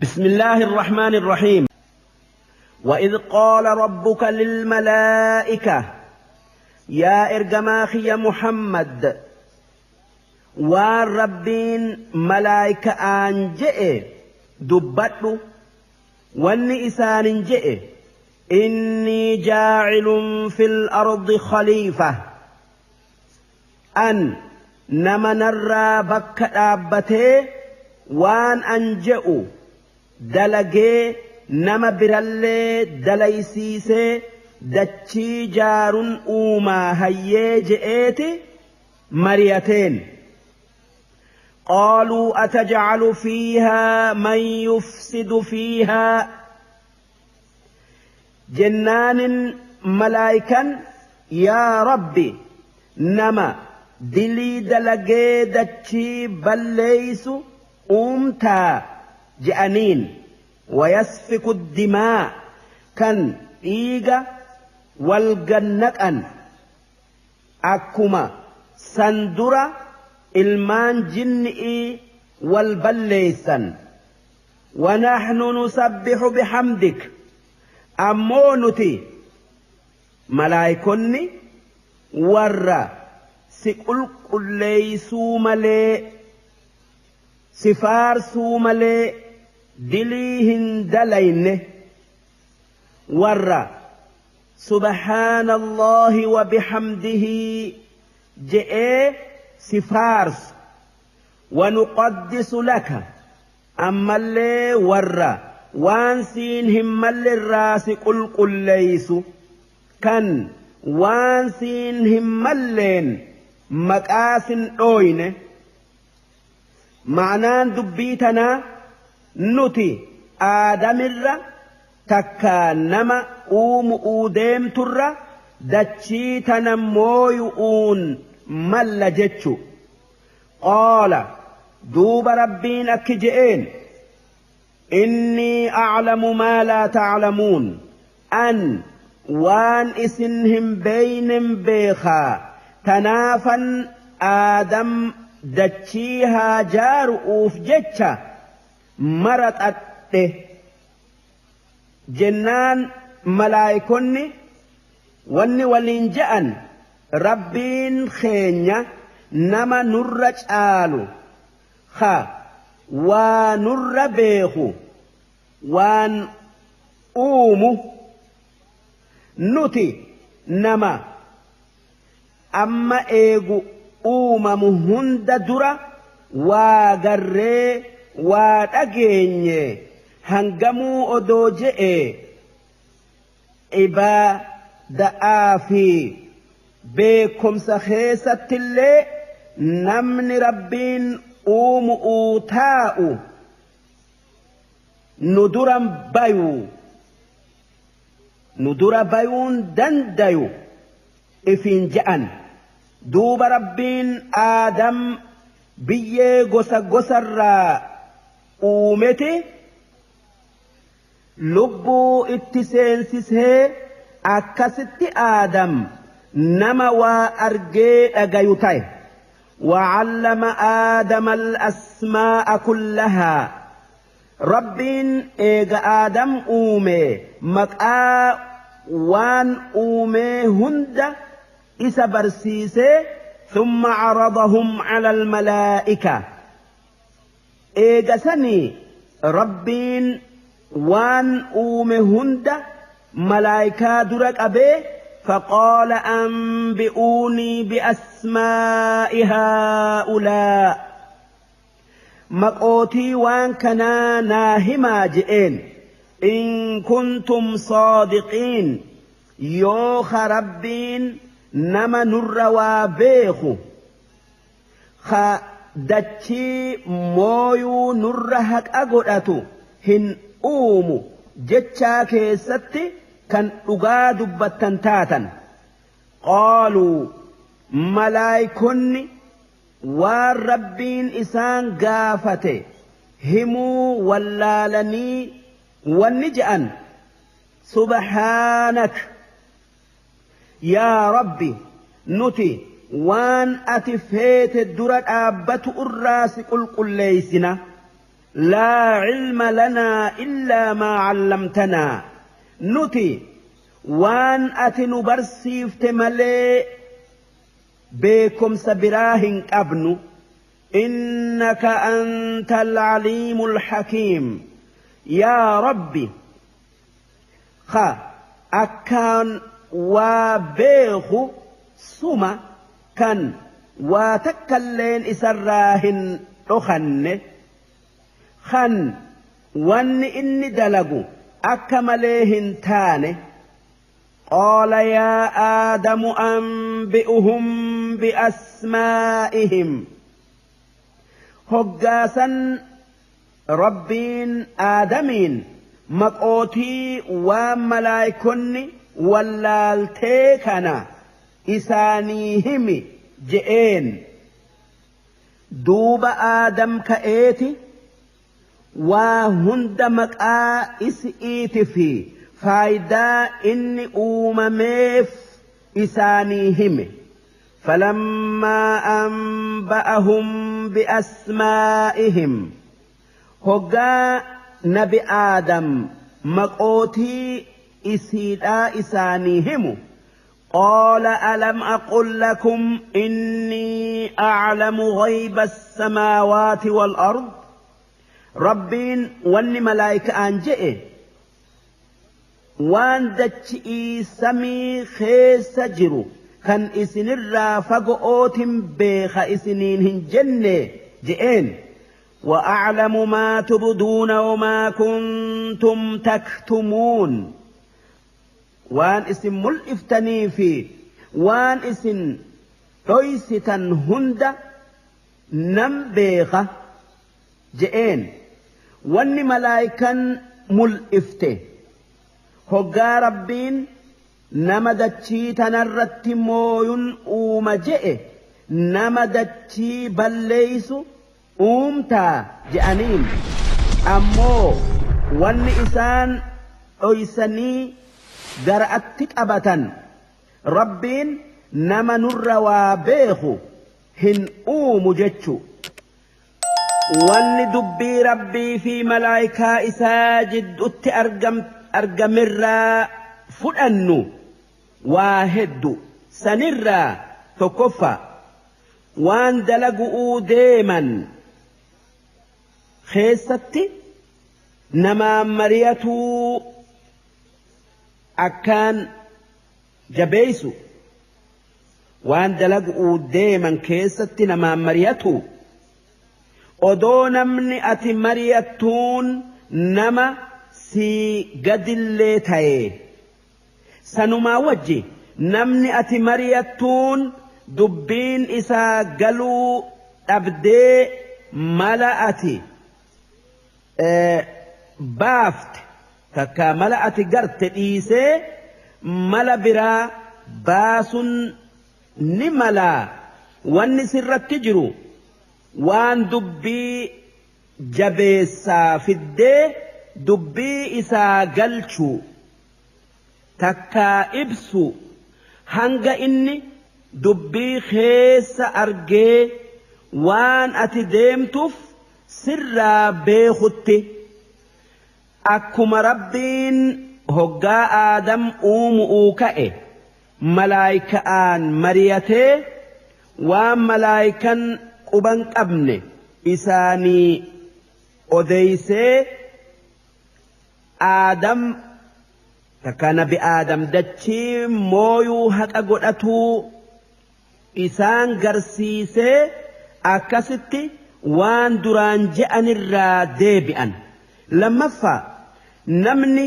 بسم الله الرحمن الرحيم. وإذ قال ربك للملائكة يا إرجماخي يا محمد والربين ملائكة أنجئ دبتلو واني إسان جئ إني جاعل في الأرض خليفة أن نمنر بك أبته وان أنجئ دلقي نما برالي دليسيسي دتشي جار أوما هيي جئتي مريتين. قالوا أتجعل فيها من يفسد فيها جنان ملائكا يا ربي نما دلي دلقي دتشي بليس أمتا جأنين ويسفك الدماء كان إيغا والجنكأن أكما سندرة المان جنئي والبليسا ونحن نسبح بحمدك أمونتي ملايكني ور سيقل قليسو ملي سفارسو ملي دليهن دلين ور سبحان الله وبحمده جئ سفارس ونقدس لك أما اللي ور وانسين هم اللي الراس قل قل ليس كان وانسين هم اللين مكاس أوين معنان دبيتنا نتي آدم الر تكا نما أوم أوديم تر دتشيتنا مويؤون مل جتشو. قال دوب ربين أكجئين إني أعلم ما لا تعلمون أن وان إسنهم بين بيخا تنافا آدم دتشيها جار أوف جتشا مرت أته جنان ملايكني وني ولينجأن ربين خينيا نما نرج آلو خا ونر بيخو وان أومو نتي نما أما إيغو أومم هند درا وغري وأجيني هنجمو أدوجئ إبا دآفي beekumsa keessattillee namni rabbiin uumu'uu taa'u nu duran bayuu nu dura bayuun dandayu ifiin je'an. Duuba rabbiin aadam biyyee gosa gosarraa uumete lubbuu itti seensisee akkasitti aadam نما وأرجي أجيوتاي. وعلم آدم الأسماء كلها ربين إيجا آدم أومي مكا وان أومي هند إسا برسيسي ثم عرضهم على الملائكة إيجا سني ربين وان أومي هند ملائكة درك أبيه فقال أنبئوني بأسماء هؤلاء مقوتي وان كنا ناهما جئين إن كنتم صادقين يوخ ربين نما نروا بيخو خا دتشي مويو نرهك أقرأتو هن أومو جتشا كيستي كان dhugaa dubbattan taatan. Qaaluu malaayikonni waan rabbiin isaan gaafate himuu wallaalanii wanni je'an subhaanak yaa rabbi nuti waan ati feete dura dhaabbatu irraa si qulqulleeysina Laa cilma lanaa illaa maa callamtanaa, nuti waan ati nu barsiifte malee beekumsa biraa hin qabnu. Innaka anta alcaliimu alxakiim, yaa Rabbi ka akkaan waa beeku suma, kan waa takkalleen isarraa hin dhokanne, kan wanni inni dalagu akka malee hin taane. Qaala yaa Aadamu anbi'uhum biasmaa'ihim. Hoggaasan Rabbiin Aadamiin maqootii waan malaayikonni wallaaltee kana isaanii himi je'een. Duuba Aadam ka'eeti waa hunda maqaa isi'iiti fi faayidaa inni uumameef isaanii hime. Falammaa anba'ahum biasmaa'ihim, hoggaa nabi Aadam maqootii isiidhaa isaanii himu, qaala alam aqul lakum innii a'lamu ghayba as-samaawaati wal ard. Rabbiin wanni malaayika'aan je'e waan dachi'ii samii keessa jiru kan isinirraa fago'ootin beeka isiniin hin jenne je'een. وأعلم ما تبدون وما كنتم تكتمون، waan isin mul'iftanii fi waan isin dhoysitan hunda nan beeka je'een. Wanni malaayikan mul'ifte hoggaa Rabbiin nama dachii tanarratti mooyun uuma je'e, nama dachii balleeysu uumtaa je'aniin. Ammoo wanni isaan dhoysanii gara'atti qabatan Rabbiin nama nurra waa beeku hin uumu jechu. Wanni dubbii Rabbii fi malaayikaa isaa jiddutti argamirraa fudhannu waa heddu. Sanirraa tokkoffaa, waan dalagu'uu deeman keessatti namaan mari'atuu akkaan jabeeysu. Waan dalagu'uu deeman keessatti namaan mari'atu, odoo namni ati mari'attuun nama sii gadillee ta'e, sanumaa wajji namni ati mari'attuun dubbiin isaa galuu dhabdee mala ati baafte takka mala ati garte dhiisee mala biraa baasun ni malaa. Wanni sirratti jiru waan dubbii jabeessaa fiddee dubbii isaa galchuu takkaa ibsu, hanga inni dubbii keessa argee waan ati deemtuuf sirraa beekutti. Akkuma Rabbiin hoggaa Aadam uumu'uu ka'e malaayika'aan mari'atee waan malaayikan quban qabne isaanii odeysee, Aadam takka nabi Aadam dachii mooyuu haqa godhatuu isaan garsiisee, akkasitti waan duraan je'anirraa deebi'an. Lammaffaa, namni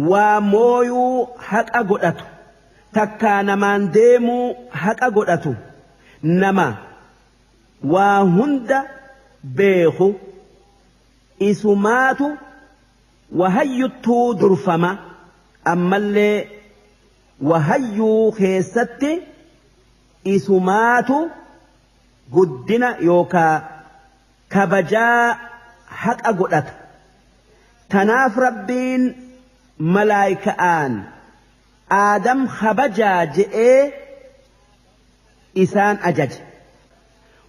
waa mooyuu haqa godhatu takkaa namaan deemuu haqa godhatu nama waa hunda beeku isumaatu wahayyuttuu durfama. Ammallee wahayyuu keessatti isumaatu guddina yookaa kabajaa haqa godhata. Tanaaf Rabbiin malaayika'aan Aadam kabajaa je'ee isaan ajaje.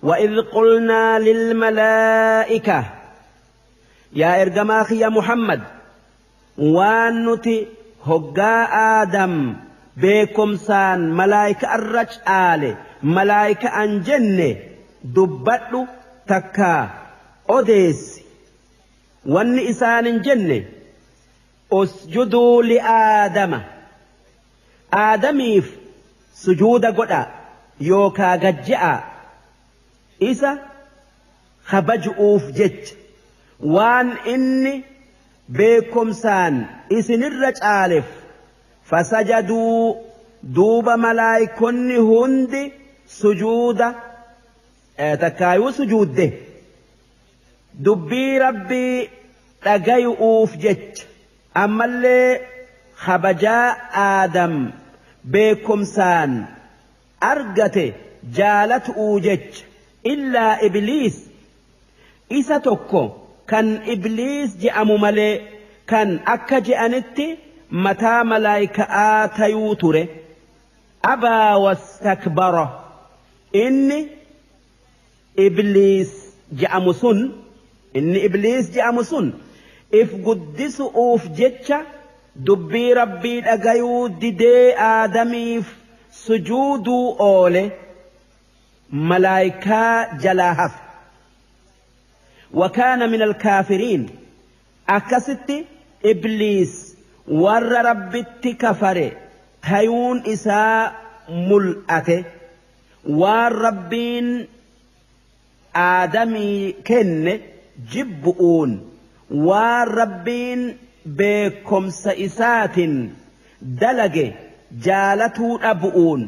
وإذ قلنا للملائكة Yaa ergamaa kiyya Muhammad, waan nuti hoggaa Aadam beekomsaan malaayika irra caale malaayika an jenne dubbadhu takkaa odeessi. Wanni isaan hin jenne usjuduu li Aadama, Aadamiif sujuuda godha yookaa gajja'a, isa kabaju'uuf jecha waan inni beekomsaan isinirra caaleef. Fasajaduu, duuba malaayikonni hundi sujuuda takkaayuu sujuudde dubbii Rabbii dhagayu'uuf jecha, ammallee kabajaa Aadam beekomsaan argate jaalatu'uu jecha. Illaa Ibliis, isa tokko kan Ibliis je'amu malee, kan akka je'anitti mataa malaayika'aa tayuu ture. Abaa wastakbara, inni Ibliis je'amu sun, inni Ibliis je'amu sun if guddisu'uuf jecha dubbii Rabbii dhagayuu didee Aadamiif sujuuduu oole, malaayikaa jalaa hafe. وكان من الكافرين, akkasitti Ibliis warra Rabbitti kafare tayuun isaa mul'ate. Waan Rabbiin Aadamii kenne jibbu'uun, waan Rabbiin beekomsa isaatiin dalage jaalatuu dhabu'uun.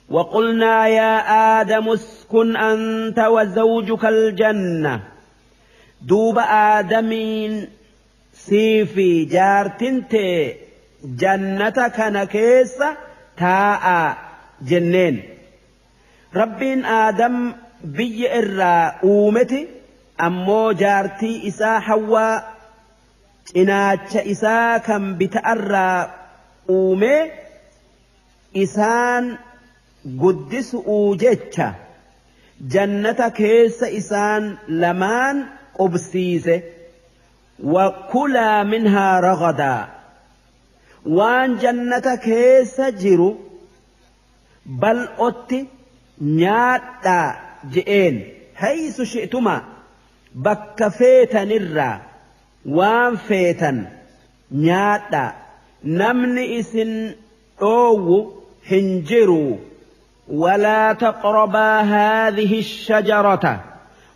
وقلنا يا آدم اسكن أنت وزوجك الجنة, duuba Aadamiin sii fi jaartin tee jannata kana keessa taa'aa jenneen. Rabbiin Aadam biyya irraa uumeti, ammoo jaartii isaa Hawwaa cinaacha isaa kan bita'arraa uumee isaan guddisu'uu jecha jannata keessa isaan lamaan qubsiise. وكلا منها رغدا, waan jannata keessa jiru bal'otti nyaadhaa je'een. حيث شئتما, bakka feetanirraa waan feetan nyaadhaa, namni isin dhoowwu hin jiru. ولا تقربا هذه الشجرة,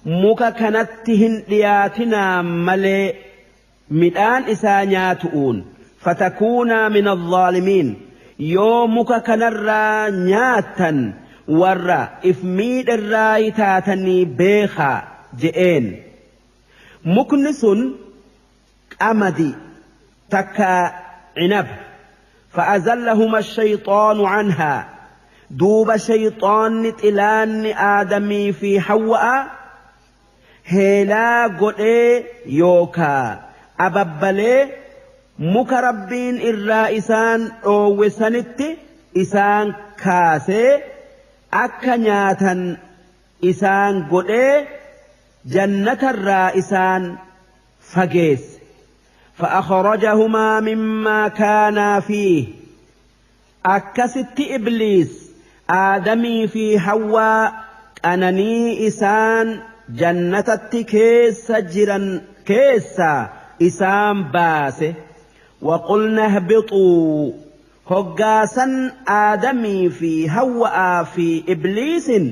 muka kanatti hin dhiyaatinaa malee midhaan isaa nyaatu'uun, فتكونا من الظالمين, yoo muka kanarraa nyaattan warra if miidharraa taatanii beekaa je'een. Mukni sun qamadi takka cinab. فأزلهما الشيطان عنها, duuba shayxaanni xilaanni Aadamii fi Hawwa'a heelaa godhee yookaa ababbalee muka Rabbiin irraa isaan dhoowwe sanitti isaan kaasee akka nyaatan isaan godhee jannatarraa isaan fageesse. فأخرجهما مما كانا فيه, akkasitti Ibliis Aadamii fi Hawwaa qananii isaan jannatatti keessa jiran keessaa isaan baase. وقلنا اهبطوا, hoggaasan Aadamii fi Hawwa'aa fi Ibliisin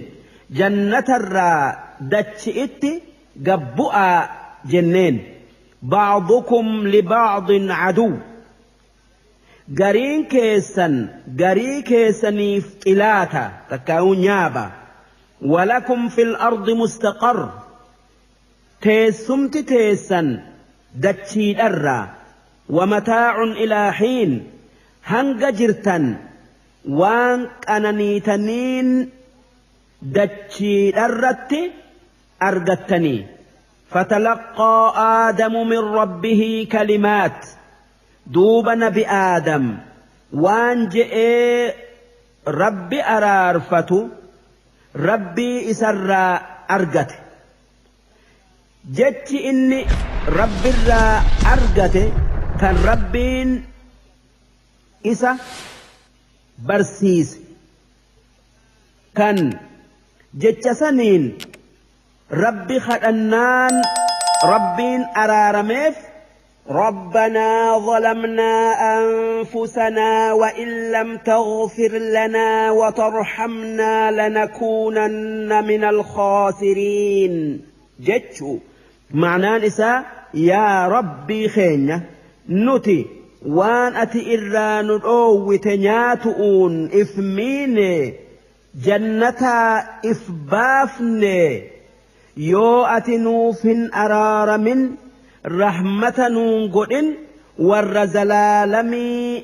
jannatarraa dachi'itti gabbu'aa jenneen. بعضكم لبعض عدو, gariin keessan garii keessaniif xilaata takkaa'uu nyaaba. ولكم في الأرض مستقر, teessumti teessan dachiidharraa. ومتاع إلى حين, hanga jirtan waan qananiitaniin dachiidharratti argattanii. فتلقى آدم من ربه كلمات, duuba nabi Aadam waan je'ee Rabbi araarfatu Rabbii isarraa argate. Jechi inni Rabbirraa argate kan Rabbiin isa barsiise kan jecha saniin Rabbi kadhannaan Rabbiin araarameef. ربنا ظلمنا أنفسنا وإن لم تغفر لنا وترحمنا لنكونن من الخاسرين. جتشو معناه إسا يا ربي خينيا نتي وان أتي إران أو تنياتؤون إثمين جنة إفبافن يو أتنوف أرار من رحمة نون ور زلالمي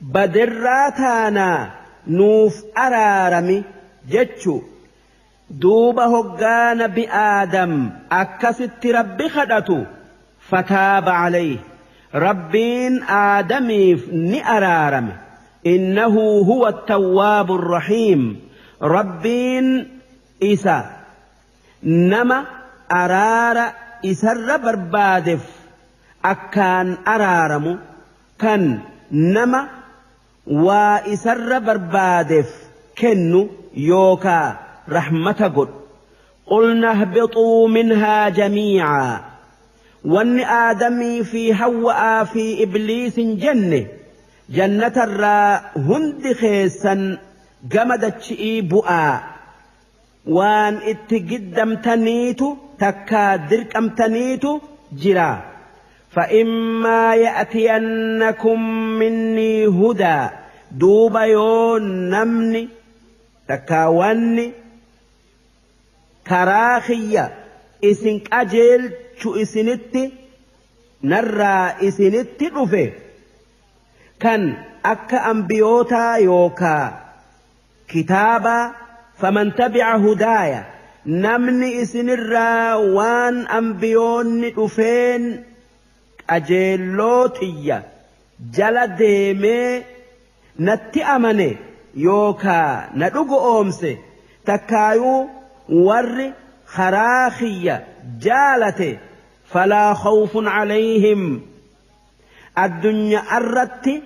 بدراتانا نوف أرارمي جتشو دوب هقان بآدم أكست ربي خدتو فتاب عليه ربين آدميف نأرارم إنه هو التواب الرحيم. ربين إسا نما أرار إسر بربادف أكان أرارم كان نما وإسر بربادف كنو يوكا رحمة قد. قلنا اهبطوا منها جميعا. وان آدمي في حواء في إبليس جنة جنة الرا هند خيسا جمدت شئي بؤا وان اتقدم تنيتو تكا دركم تنيتو جرا. فإما يأتينكم مني هدى دوب يون نمني تكاوني كراخية إسنك أجل شو إسنتي نرى إسنتي رفه كان أكا أنبيوتا يوكا كتابا فمن تبع هدايا نمني إسنرى وان أنبيون رفين أجلوتية جل ديمي نتي أمني يوكا ندوغو أمسي تكايو ور خراخية جالته فلا خوف عليهم الدنيا أردت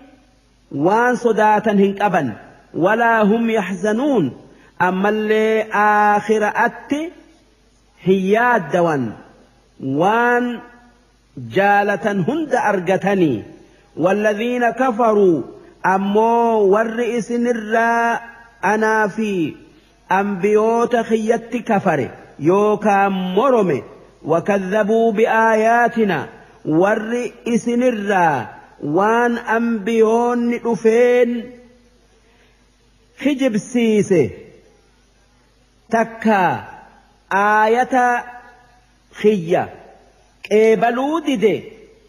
وان صداتا هنكبا ولا هم يحزنون. أما اللي آخر أت هي الدوان وان جالة هند أرقتني. والذين كفروا أمو والرئيس نرى أنا في أنبيوت خيت كفر يوكا مرمي وكذبوا بآياتنا والرئيس نرى وان أنبيون رفين خجب سيسي تكا آية خية قبلوا ديدي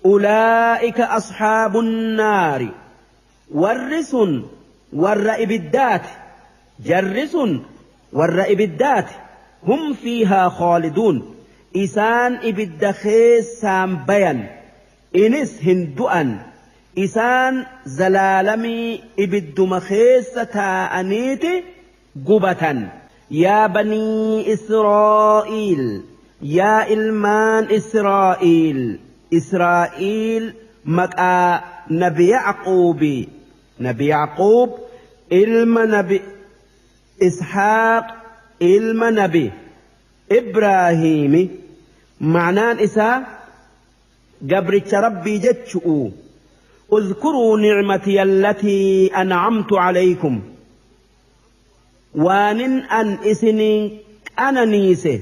أولئك أصحاب النار. ورس والرئب الدات جرس والرئب الدات هم فيها خالدون. إسان إبد خيس سامبيا إنس هندؤا إسان زلالمي إبد مخيس تاءنيت قبة. يا بني إسرائيل يا إلمان إسرائيل إسرائيل مكا نبي يعقوب نبي يعقوب إلم نبي إسحاق إلم نبي إبراهيم. معنان إساء قبرت ربي جتشؤ اذكروا نعمتي التي أنعمت عليكم وانن أن إسنين أنا نيسه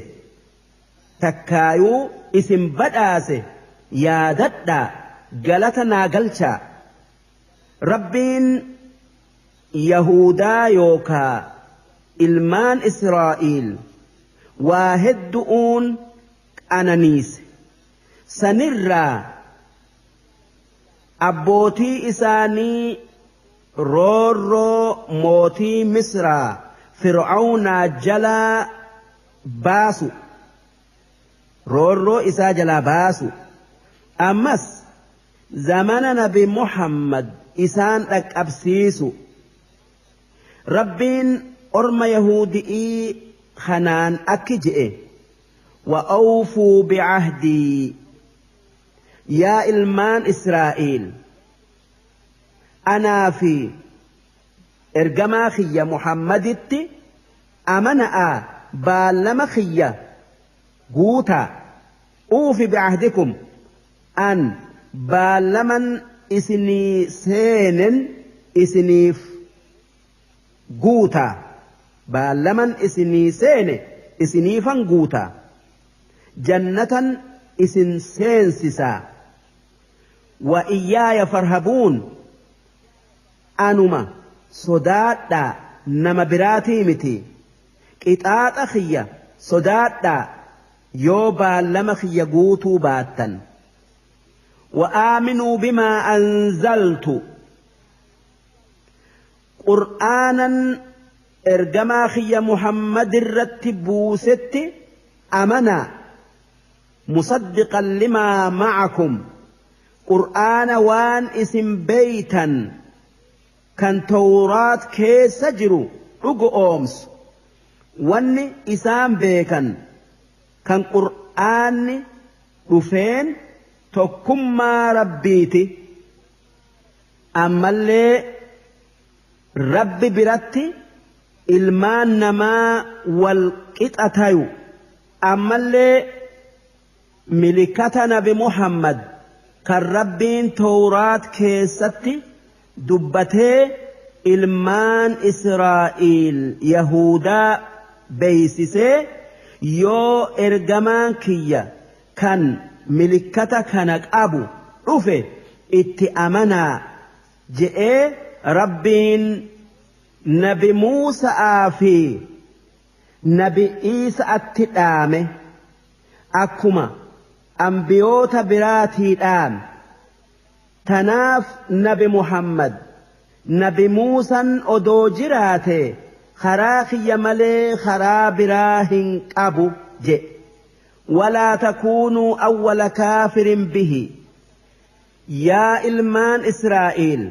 تكايو اسم بداسه يا ددا جلتنا قلشا. ربين يهودا يوكا إلمان إسرائيل واهدؤون أنانيس سنرى أبوتي إساني رورو موتي مصر فرعون جلا باسو رورو إسا جلا باسو. أمس زمن نبي محمد إسان لك أبسيسو. ربين أرم يهودي خنان أكجئ وأوفوا بعهدي. يا إلمان إسرائيل أنا في إرجما خيّ محمدت أمنأ بالما خيّ قوتا أوفي بعهدكم أن بالمن إسني سين إسنيف قوتا بالمن إسني سين إسنيفا قوتا جنة إسن سينسسا وإياي فارهبون أنما صدادا نما براتي متي قطاط خيّ صدادا يوبا لما خيّ قوتو باتا وآمنوا بما أنزلت قرآنا إرجما خي محمد الرتبوست أمنا مصدقا لما معكم قرآن وان اسم بيتا كان توراة كيس جرو أومس واني إسام بيكا كان قرآن رفين tokkummaa rabbiiti ammallee rabbi biratti ilmaan namaa wal qixa tayu ammallee milikata nabi Muhammad kan rabbiin tawraat keessatti dubbatee ilmaan Israa'iil Yahudaa beeysisee yoo ergamaan kiyya kan milikata kana qabu dhufe itti amanaa je'ee rabbiin nabi Muusaa fi nabi Iisaatti dhaame akkuma ambiyoota biraatii dhaame. Tanaaf nabi Muhammad nabi Muusaan odoo jiraate karaa kiyya malee karaa biraa hin qabu je'e. ولا تكونوا أول كافر به. يا إلمان إسرائيل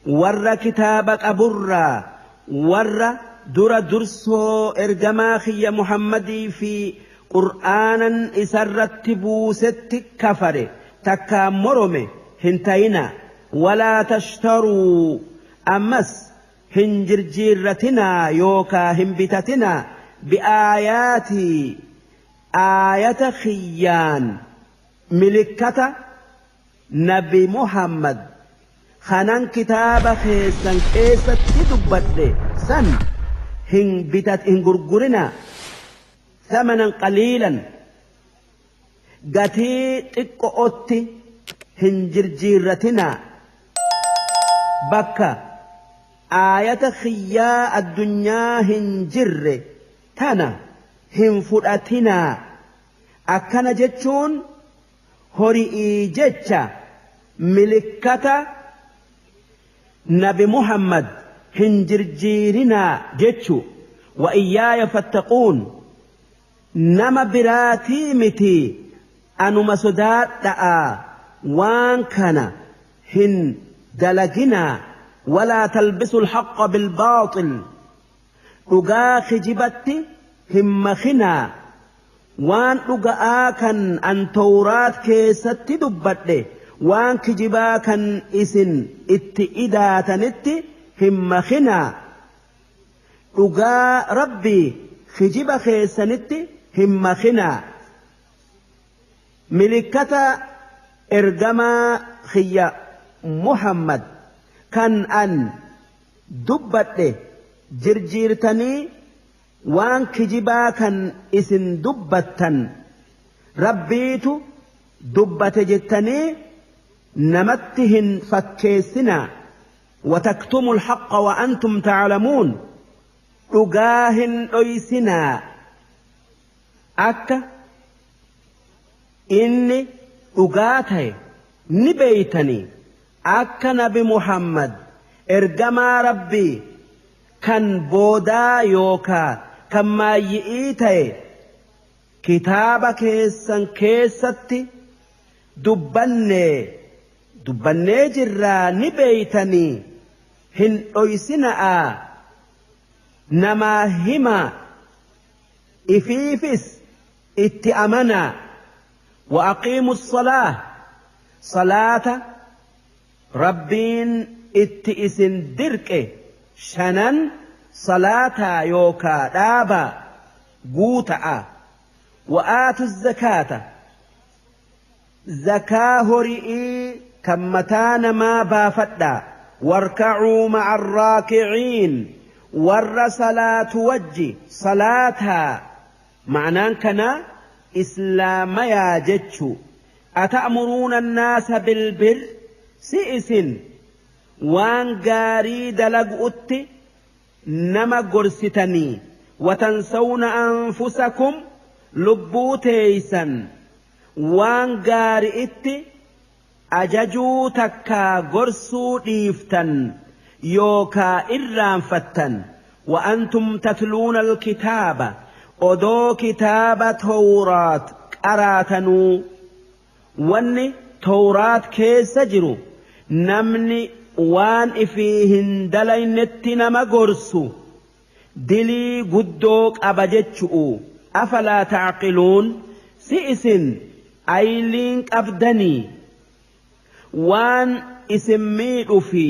ور كتابك أبرا ور در درسو إرجماخي محمدي في قرآنا إسرتبو ست كفر تكامرم هنتينا ولا تشتروا أمس هنجرجيرتنا يوكا هنبتتنا بآياتي آية خيان ملكة نبي محمد خنان كتاب خيسان كيسة تدبت سن هن بتت هن غرغرنا ثمنا قليلا قتي تقوتي هن جرجيرتنا بكا آية خيا الدنيا هن جر تنا hin fudhatinaa. Akkana jechuun horii jecha milikkata nabi Muhammad hin jirjiirinaa jechu. Wa iyyaaya fattaquun nama biraatii miti anuma sodaadha'a waan kana hin dalaginaa. Walaa talbisu alhaqqa bilbaaxil dhugaa kijibatti hin makinaa. Waan dhuga'aa kan an tawraat keessatti dubbadhe waan kijibaa kan isin itti idaatanitti hin makinaa. Dhugaa rabbii kijiba keessanitti hin makinaa. Milikkata ergamaa xiyya Muhammad kan an dubbadhe jirjiirtanii waan kijibaa kan isin dubbattan rabbiitu dubbate jettanii namatti hin fakkeessinaa. Wataktumu alhaqqa wa antum ta'lamuun dhugaa hin dhoysinaa. Akka inni dhugaa ta'e ni beeytanii akka nabi Muhammad ergamaa rabbii kan boodaa yookaa kan maayyi'ii ta'e kitaaba keessan keessatti dubbannee jirraa ni beeytanii hin dhoysinaa. Namaa himaa ifiifis Itti amanaa. Wa aqiimu salaah, salaata rabbiin itti isin dirqe shanan salaataa yookaa dhaabaa guuta'a. Wa aatu zakaata, zakaa hori'ii kan mataa namaa baafadhaa. Warkacuu maca arraakiciin, warra salaatu wajji salaataa. Ma'anaan kanaa islaamayaa jechu. Ata'muruuna annaasa bilbir, si isin waan gaarii dalagu'utti nama gorsitanii, watansawna anfusakum, lubbuu teeysan waan gaari'itti ajajuu takkaa gorsuu dhiiftan yookaa irraanfattan. Wa antum tatluuna alkitaaba, odoo kitaaba Tawraat qaraatanuu. Wanni Tawraat keessa jiru namni waan ifii hin dalaynetti nama gorsu dilii guddoo qaba jechu'u. Afalaa tacqiluun, si isin ayliin qabdanii waan isin miidhu fi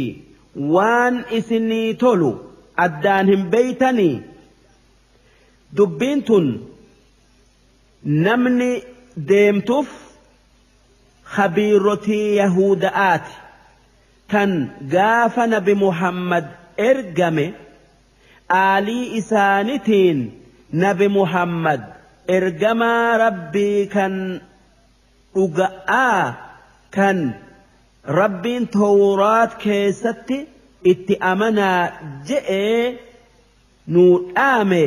waan isinii tolu addaan hin beeytanii? Dubbiin tun namni deemtuuf khabiirotii Yahuda'aati tan gaafa Nabi Muhammad ergame aalii isaanitiin Nabi Muhammad ergamaa Rabbii kan dhuga'aa kan Rabbiin Tawraat keessatti itti amanaa je'ee nuu dhaame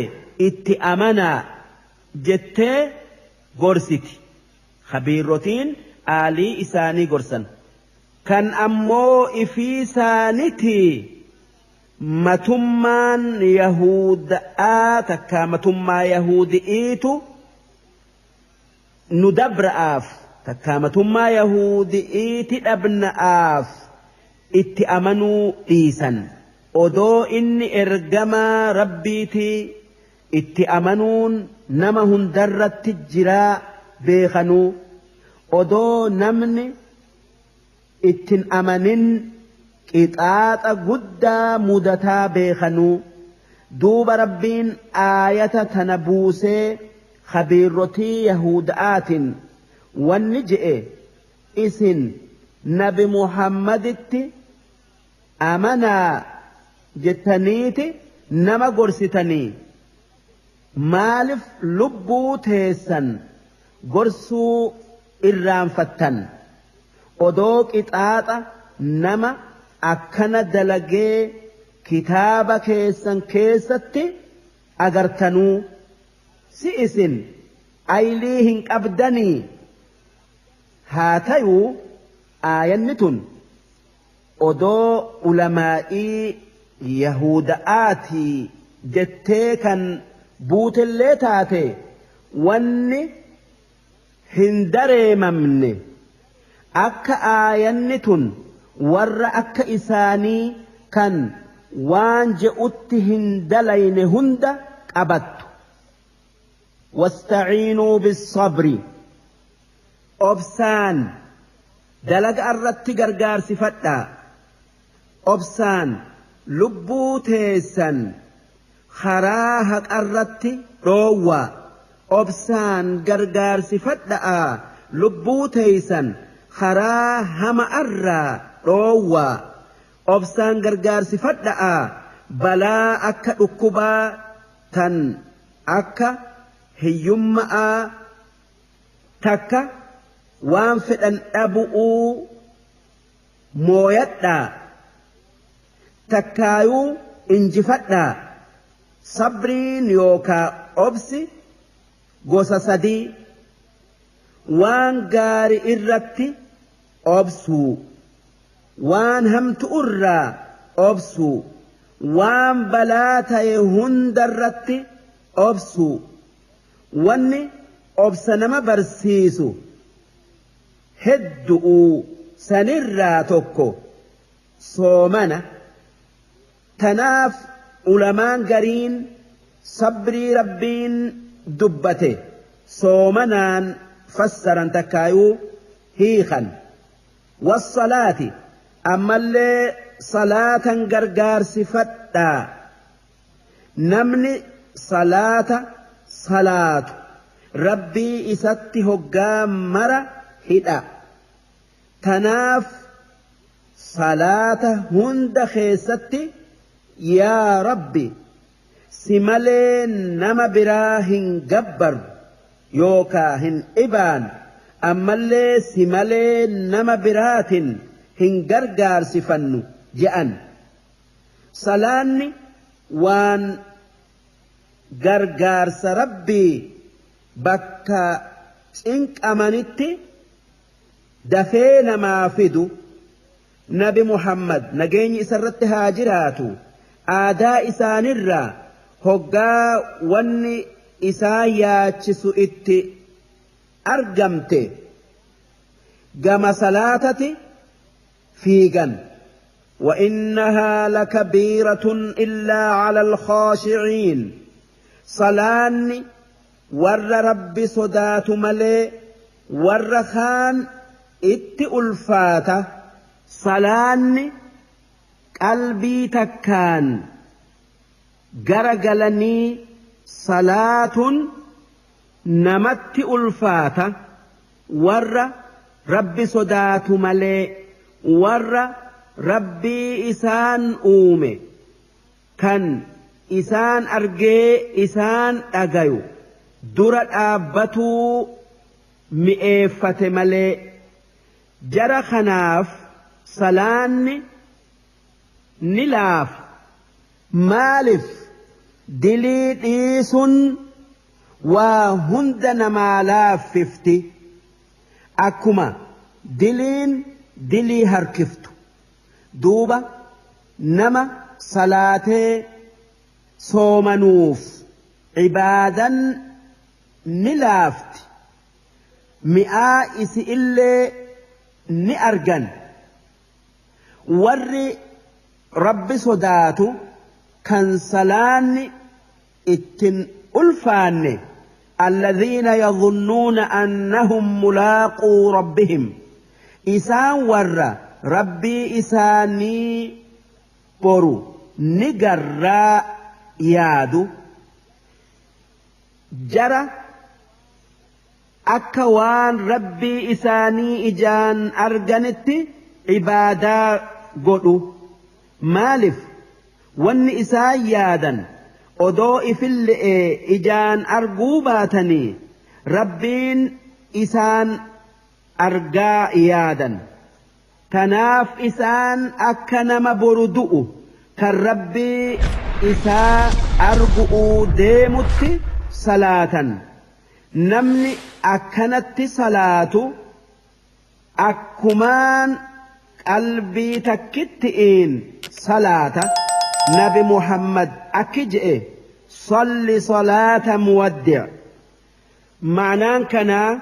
itti amanaa jettee gorsiti. Khabiirotiin aalii isaanii gorsan. Kan ammoo ifii isaanitii matummaan Yahuda'aa takkaa matummaa Yahudi'iitu nu dabra'aaf takkaa matummaa Yahudi'iiti dhabna'aaf itti amanuu dhiisan. Odoo inni ergamaa Rabbiitii itti amanuun nama hundarratti jiraa beekanuu, odoo namni ittin amanin qixaaxa guddaa mudataa beekanuu, duuba Rabbiin aayata tana buusee khabiirotii Yahuda'aatiin wanni je'e: isin Nabi Muhammaditti amanaa jettaniiti nama gorsitanii, maaliif lubbuu teessan gorsuu irraanfattan odoo qixaaxa nama akkana dalagee kitaaba keessan keessatti agartanuu? Si isin aylii hin qabdanii? Haa tayuu, aayanni tun odoo ulamaa'ii Yahuda'aatii jettee kan buutellee taate, wanni hin dareemamne akka aayanni tun warra akka isaanii kan waan je'utti hin dalayne hunda qabattu. Wastaciinuu bisabri, obsaan dalaga irratti gargaarsifadhaa. Obsaan lubbuu teessan karaa haqarratti dhoowwaa. Obsaan gargaarsifadhaa, lubbuu teessan karaa hama'arraa dhoowwaa. Obsaan gargaarsifadhaa, balaa akka dhukkubaa tan akka hiyyumma'aa takka waan fedhan dhabu'uu mooyadhaa takkaayuu injifadhaa. Sabriin yookaa obsi gosa sadii: waan gaari irratti obsuu, waan hamtu irraa obsuu, waan balaa ta'e hundarratti obsuu. Wanni obsa nama barsiisu heddu'uu, sanirraa tokko soomana. Tanaaf ulamaan gariin sabrii Rabbiin dubbate soomanaan fassaran takkaayuu hiikan. Wassalaati ammallee salaatan gargaarsifadhaa. Namni salaata salaatu rabbii isatti hoggaa mara hidha. Tanaaf salaata hunda keessatti yaa Rabbi si malee nama biraa hin gabbaru yookaa hin ibaan, ammallee si malee nama biraatin hin gargaarsifannu je'an. Salaanni waan gargaarsa Rabbii bakka cinqamanitti dafee namaa fidu. Nabi Muhammad nageenyi isarratti haa jiraatu aadaa isaanirraa hoggaa wanni isaan yaachisu itti argamte gama salaatati fiigan. وإنها لكبيرة إلا على الخاشعين. صلاني ور ربي صدات ملي ور خان ات ألفاته. صلاني قلبي تكان غرغلني صلاة نمت ألفاته ور ربي صدات ملي ور ربي إسان أومي كان إسان أرجي إسان أجايو درة أبتو مئفة ملي جرى خناف صلاني نلاف. مالف دلي ديسون وهندنا ما لافتي أكما دلين دلي هركفتو. دوبا نما صلاة صومنوف عبادا نلافت مئائس إلي نأرجن. ور رب صداتو كان صلاني اتن ألفان الذين يظنون أنهم ملاقو ربهم. إسان ور ربي إساني برو نجرا يادو جرى أكوان ربي إساني إجان أرجنتي عبادة قدو. مالف ون إسان يادا أدو إفل إجان أرجو باتني ربين إسان أرجا يادا. تناف إسان أكنم بردؤ كالربي إسا أرجو ديمت صلاة. نمني أكنت صلاة أكمان قلبي تكتئين صلاة. نبي محمد أكجئ صلي صلاة مودع. معناه كنا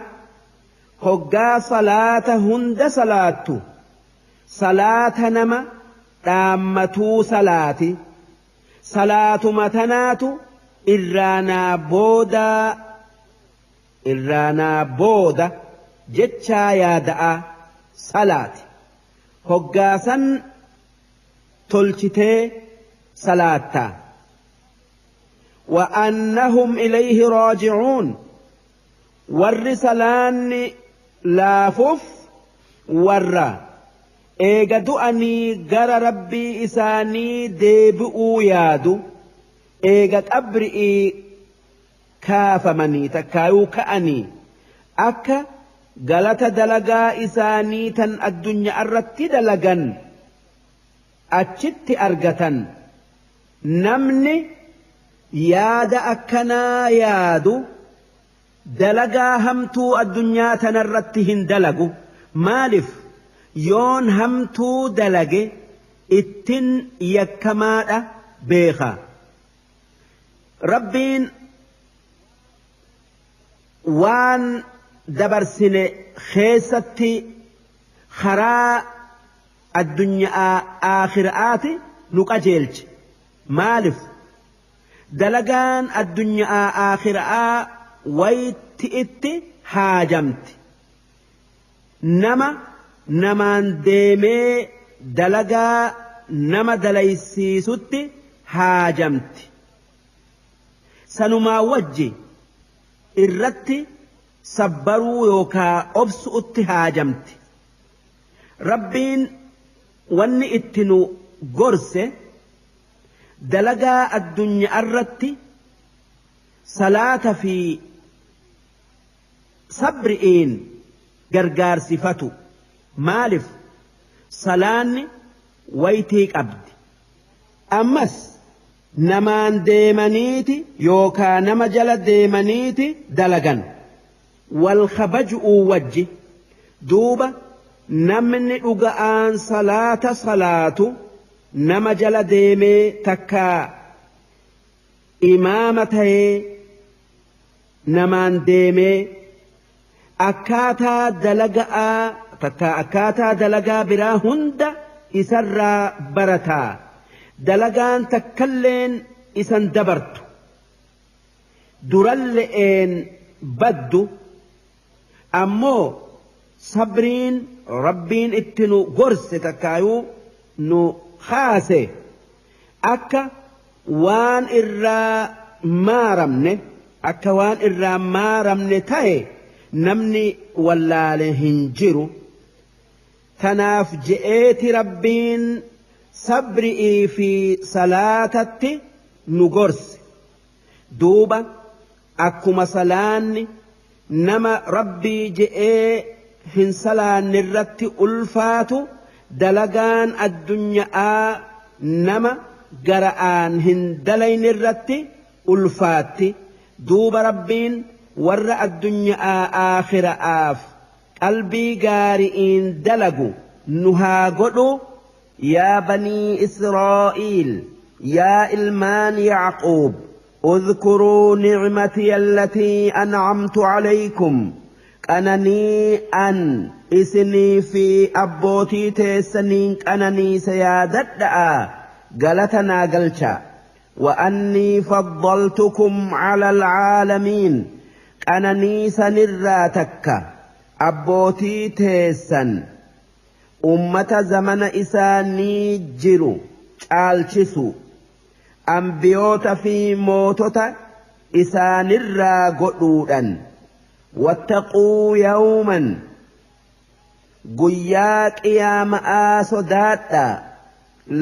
هجا صلاة هند صلاة صلاة نما تامتو صلاتي صلاة متنات إرانا بودا إرانا بودا جتشا يا صلاة هجاسا تلتي صلاة. وأنهم إليه راجعون. والرسلان لافف ور eega du'anii gara rabbii isaanii deebi'uu yaadu eega qabri'ii kaafamanii takkaayuu ka'anii akka galata dalagaa isaanii tan addunyaa irratti dalagan achitti argatan. Namni yaada akkanaa yaadu dalagaa hamtuu addunyaa tanarratti hin dalagu. Maaliif yoon hamtuu dalage ittin yakkamaadha beeka. Rabbiin waan dabarsine keessatti karaa addunyaa aakhiraati nu qajeelche. Maaliif dalagaan addunyaa aakhiraa Wayti itti haajamti. Nama namaan deemee dalagaa nama dalaysiisutti haajamti. Sanumaa wajji irratti sabbaruu yookaa obsu'utti haajamti. Rabbiin wanni itti nu gorse dalagaa addunyaa irratti salaata fi sabri'iin gargaarsifatu. Maaliif salaanni waytii qabdi. Ammas namaan deemaniiti yookaa nama jala deemaniiti dalagan. Wal kabaju'uu wajji duuba namni dhuga'aan salaata salaatu nama jala deemee takkaa imaama ta'ee namaan deemee akkaataa dalaga'aa takkaa akkaataa dalagaa biraa hunda isarraa barataa. Dalagaan takkalleen isan dabartu. Duralle'een baddu ammoo sabriin rabbiin itti nu gorse takkaayuu nu kaase akka waan irraa maaramne akka waan irraa maaramne ta'e namni wallaale hin jiru. Tanaaf je'eeti rabbiin sabri'ii fi salaatatti nu gorse. Duuba akkuma salaanni nama rabbii je'ee hin salaanne irratti ulfaatu dalagaan addunyaa nama gara'aan hin dalayne irratti ulfaatti. Duuba rabbiin warra addunyaa aakhira'aaf qalbii gaari'iin dalagu nu haa godhu. Yaa banii Israa'iil, yaa ilmaan Yacquub, اذكروا نعمتي التي أنعمت عليكم qananii an isinii fi abbootii teessaniin qananiise yaadadha'a galata naa galcha. وأني فضلتكم على العالمين qananii sanirraa takka abbootii teessan ummata zamana isaanii jiru caalchisu ambiyoota fi mootota isaanirraa godhuudhan. Wattaquu yawman guyyaa qiyaama'aa sodaadha.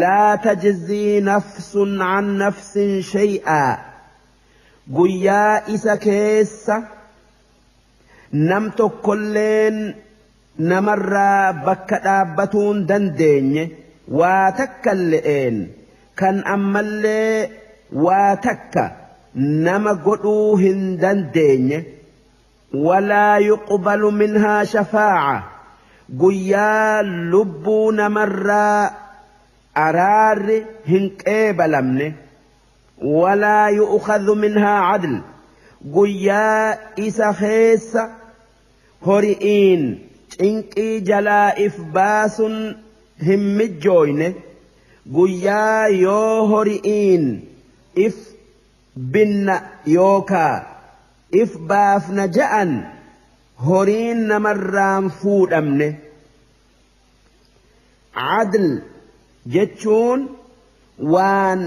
Laa tajzii nafsun an nafsin shay'aa guyyaa isa keessa nam tokkolleen namarraa bakka dhaabbatuun dandeenye waa takka le'een kan ammallee waa takka nama godhuu hin dandeenye. Walaa yuqbalu minhaa shafaa'a guyyaa lubbuu namarraa araarri hin qeebalamne. Walaa yu'khadhu minhaa cadl guyyaa isa keessa hori'iin cinqii jalaa if baasun hin mijjooyne. Guyyaa yoo hori'iin if binna yookaa if baafna ja'an horiin namarraan fuudhamne. Cadl jechuun waan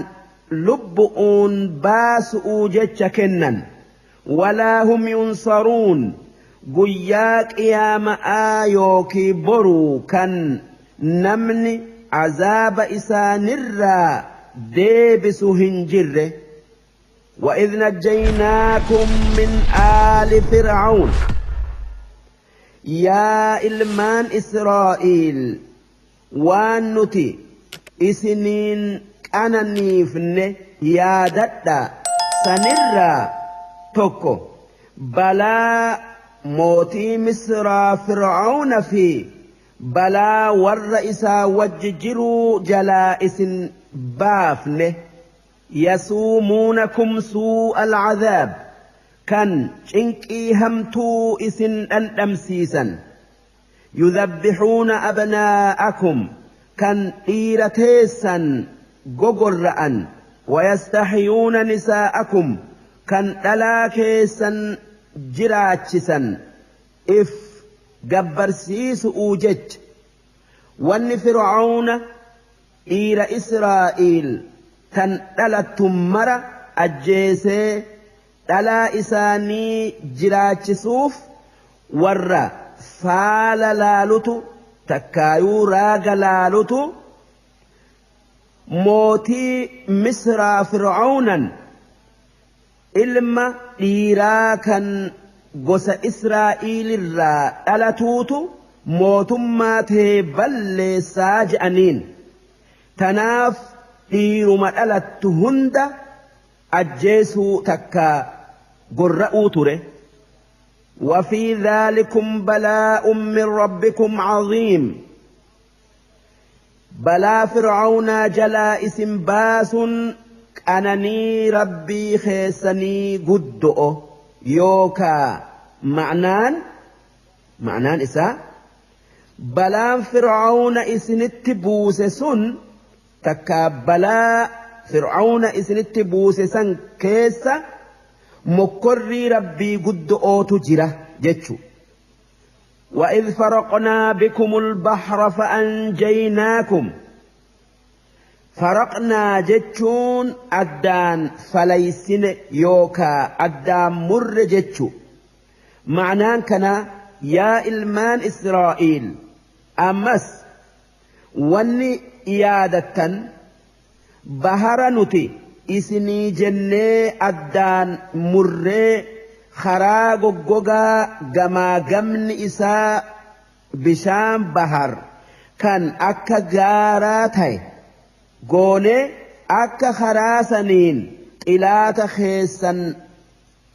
lubbu'uun baasu'uu jecha kennan. Walaa hum yunsaruun guyyaa qiyaama'aa yookii boruu kan namni azaaba isaanirraa deebisu hin jirre. وإذ نجيناكم من آل فرعون يا إلمان إسرائيل waan nuti isiniin qananiifne yaadadha. Sanirraa tokko balaa mootii Misraa Fir'aawna fi balaa warra isaa wajji jiruu jalaa isin baafne. Yasuumuunakum suu'a alcadaab kan cinqii hamtuu isin dhandhamsiisan. Yudabbixuuna abnaa'akum kan dhiira teessan gogorra'an. Wayastaxyuuna nisaa'akum kan dhalaa keessan jiraachisan if gabbarsiisu'uu jecha wanni Fir'aawna dhiira Israa'iil tan dhalattu mara ajjeesee dhalaa isaanii jiraachisuuf warra faala laalutu takkaayuu raaga laalutu mootii Misraa Fir'aawnan ilma dhiiraa kan gosa Israa'iilirraa dhalatuutu mootummaa tee balleessaa je'aniin tanaaf dhiiruma dhalattu hunda ajjeesuu takka gorra'uu ture. وفي ذلكم بلاء من ربكم عظيم بلا فرعون جلا اسم باس أنني ربي خيسني قدؤ يوكا معنان إسا بلا فرعون إسنت بوسسن تكا بلا فرعون إسنت بوسسن كيسا مكري ربي قدؤ تجره جتشو. وإذ فرقنا بكم البحر فأنجيناكم فرقنا جتشون أدان فليسن يوكا أدان مر جتشو معنان كنا يا إلمان إسرائيل أمس واني إيادة بهرنتي إسني جنة أدان مر خرا غوغا غما غمن إسا بشام بهر كان أكا غاراتي goone akka karaa saniin xilaata keessan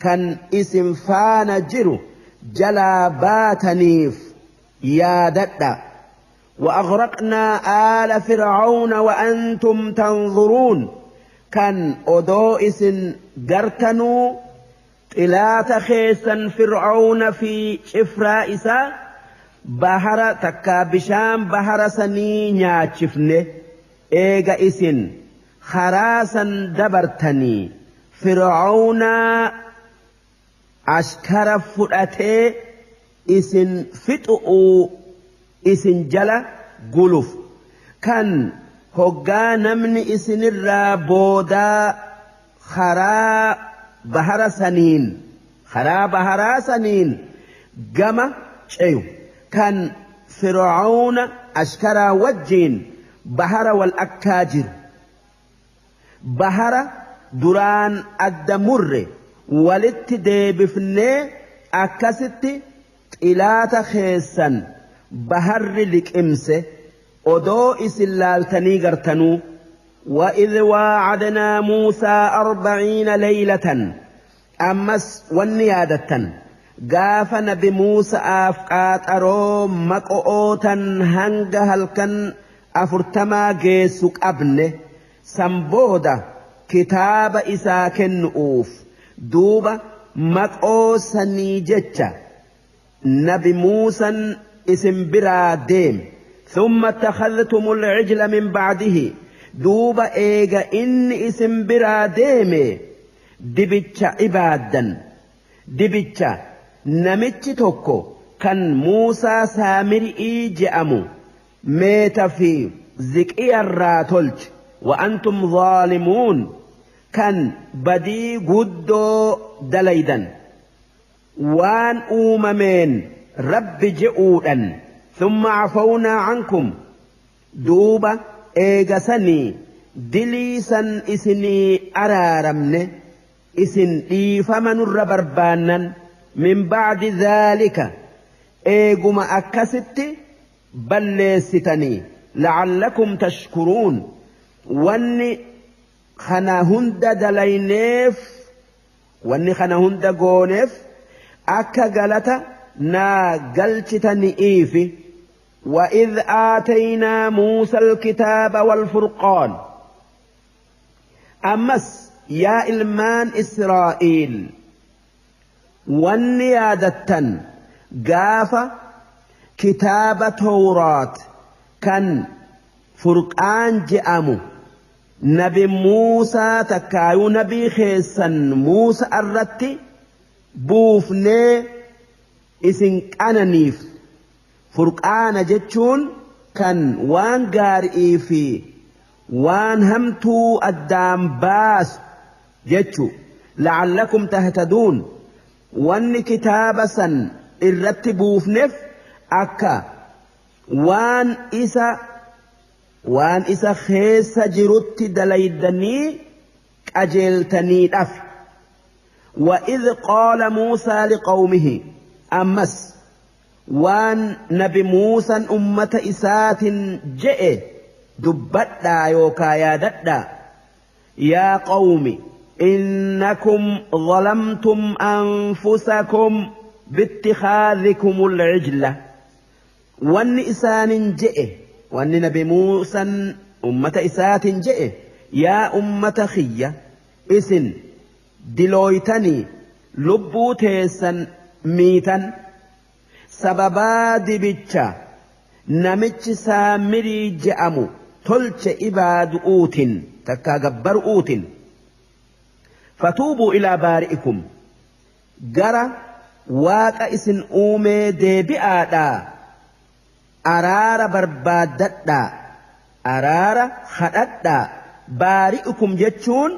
kan isin faana jiru jalaa baataniif yaadadha. وأغرقنا آل فرعون وأنتم تنظرون كان odoo isin gartanuu xilaata keessan Fir'aawna fi cifraa isaa bahara takkaa bishaan bahara sanii nyaachifne. Eega isin karaa san dabartanii Fir'aawnaa ashkara fudhatee isin fixu'uu isin jala guluf kan hoggaa namni isinirraa boodaa karaa baharaa saniin gama ceyu kan Fir'aawna ashkaraa wajjiin bahara wal akkaa jiru bahara duraan adda murre walitti deebifnee akkasitti xilaata keessan baharri liqimse odoo isin laaltanii gartanuu. وإذ واعدنا موسى 40 ليلة أمس والنيادة قاف نبي موسى أفقات أرو مقؤوتا هنگ هلكن 40 geessu qabne san booda kitaaba isaa kennuuf duuba maqoo sanii jecha nabi Muusan isin biraa deeme. ثم اتخذتم العجل من بعده duuba eega inni isin biraa deeme dibicha ibaaddan dibicha namichi tokko kan Muusaa Saamiri'ii je'amu meeta fi ziqiyarraa tolche وأنتم ظالمون kan badii guddoo dalaydan waan uumameen rabbi je'uudhan. ثم عفونا عنكم duuba eegasanii diliisan isinii araaramne isin dhiifama nurra barbaannan من بعد ذلك eeguma akkasitti balleessitanii لعلكم تشكرون wanni kana hunda dalayneef wanni kana hunda gooneef akka galata naa galchitaniifi. وإذ آتينا موسى الكتاب والفرقان أمس يا إلمان إسرائيل والنيادة قافة كتاب توراة كان فرقان جأمو نبي موسى تكايو نبي خيسا موسى الرتي Buufnee isin qananiif. Furqaana jechuun kan waan gaarii fi waan hamtuu addaan baasu jechu. La'allakum tahtaduun, wanni kitaaba san irratti buufneef akka waan isa keessa jirutti dalaydanii qajeeltaniidhaaf. وإذ قال موسى لقومه، أمس waan nabi Muusan ummata isaatin je'e dubbadhaa yookaa yaadadhaa. يا قوم إنكم ظلمتم أنفسكم باتخاذكم العجل. Wanni isaanin je'e, wanni nabi Muusan ummata isaatin je'e: yaa ummata kiyya, isin dilooytanii lubbuu teessan miitan sababaa dibicha namichi Saamirii je'amu tolche ibaadu'uutin takkaa gabbaru'uutin. فتوبوا إلى بارئكم، gara waaqa isin uumee deebi'aadhaa, araara barbaaddadhaa, araara kadhadhaa. بارئكم jechuun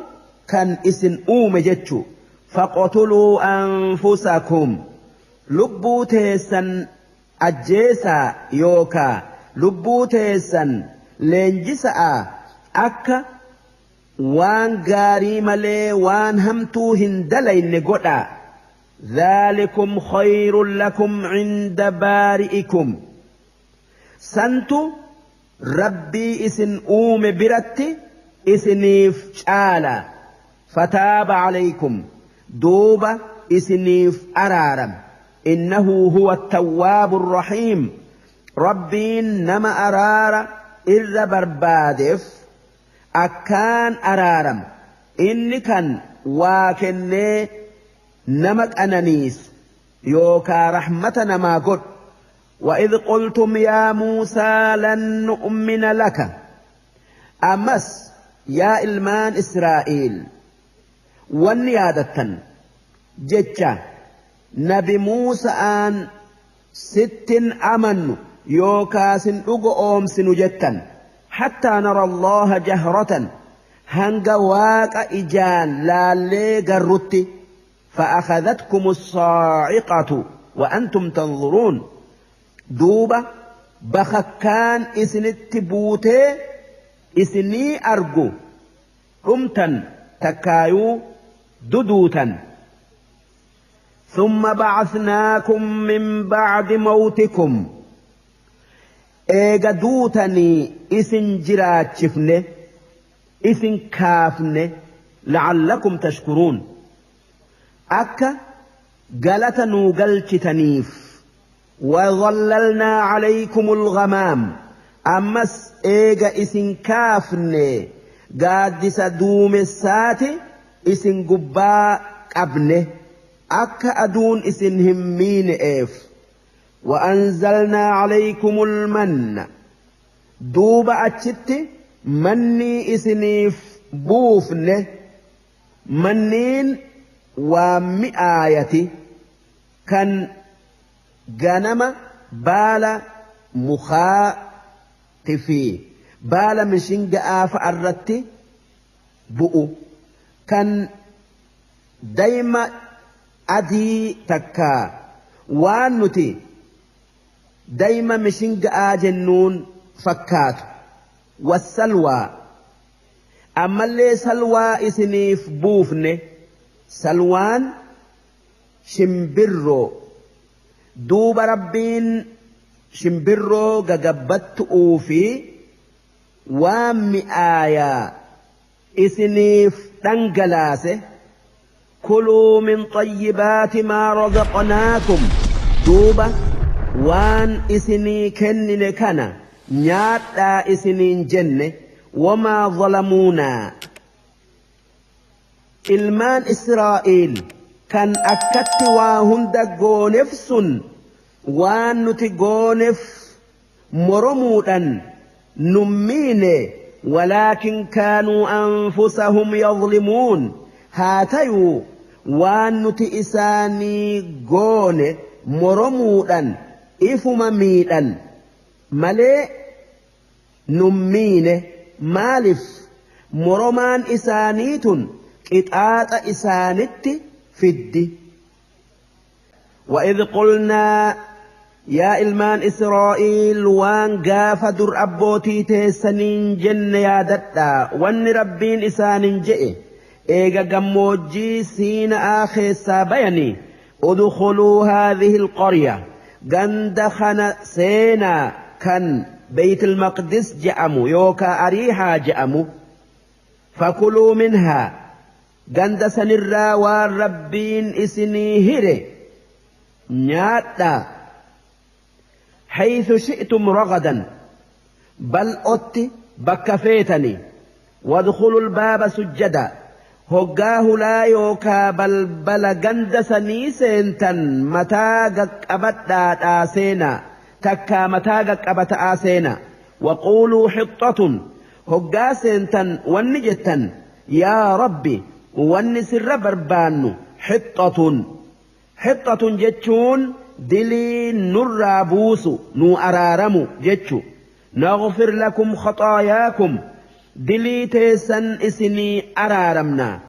kan isin uume jechuu. فاقتلوا أنفسكم، lubbuu teessan ajjeesaa yookaa lubbuu teessan leenjisa'a, akka waan gaarii malee waan hamtuu hin dalayne godhaa. ذلكم خير لكم عند بارئكم، santu rabbii isin uume biratti isiniif caala. فتاب عليكم، duuba isiniif araaram. إنه هو التواب الرحيم، rabbiin nama araara irra barbaadeef akkaan araaram. Inni kan waa kennee nama qananiisu yookaa rahmata namaa godhu. وإذ قلتم يا موسى لن نؤمن لك. Ammas yaa ilmaan Israa'iil, wanni yaadattan jecha nabi Muusa'aan sittin amannu yookaa sin dhugo oomsinu jettan, حتى نرى الله جهرة، hanga waaqa ijaan laallee garrutti. فأخذتكم الصاعقة وأنتم تنظرون، duuba bakakkaan isinitti buutee isinii argu dhumtan takkaayuu duduutan. ثم بعثناكم من بعد موتكم، eega duutanii isin jiraachifne, isin kaafne. لعلكم تشكرون، akka galata nuu galchitaniif. وظللنا عليكم الغمام، ammas eega isin kaafne gaaddisa duumessaati isin gubbaa qabne, akka aduun isin hin miine'eef. وأنزلنا عليكم المن، duuba achitti mannii isiniif buufne. Manniin waa mi'aayati kan ganama baala mukaati fi baala mishinga'aa fa'a irratti bu'u, kan dayma adii takkaa waan nuti dayma mishinga'aa jennuun fakkaatu. والسلوى، ammallee salwaa isiniif buufne. Salwaan shimbirroo. Duuba rabbiin shimbirroo gagabbattu'uu fi waan mi'aayaa isiniif dhangalaase. كلوا من طيبات ما رزقناكم، duuba waan isinii kennine kana nyaadhaa isiniin jenne. وما ظلمونا، ilmaan Israa'iil kan akkatti waa hunda gooneef sun waan nuti gooneef moromuudhan nummiine. ولكن كانوا أنفسهم يظلمون، haa tayuu Waan nuti isaanii goone moromuudhan ifuma miidhan malee nummiine maaliif moromaan isaaniitun qixaaxa isaanitti fiddi. وإذ قلنا يا إلمان إسرائيل وان قاف در أبوتي تيسنين جن يا دتا وان ربين إسان جئ إيغا قموجي سين آخي سابيني ادخلوا هذه القرية قندخن سينا كان بيت المقدس جأمو يوكا أريحا جأمو فكلوا منها قندسن الراوان ربين إسني هري نياتا حيث شئتم رغدا بل أتي بكفيتني وادخلوا الباب سجدا هقاه لا يوكا بل بل قندسني سينتا متى قبت آسينا تكا متى قبت آسينا وقولوا حطة هقا سينتا ونجتا يا ربي ونسر بربان حطة حطة جتشون دلي نرابوس نو أرارمو جتشو نغفر لكم خطاياكم دلي تيسن إسني أرارمنا.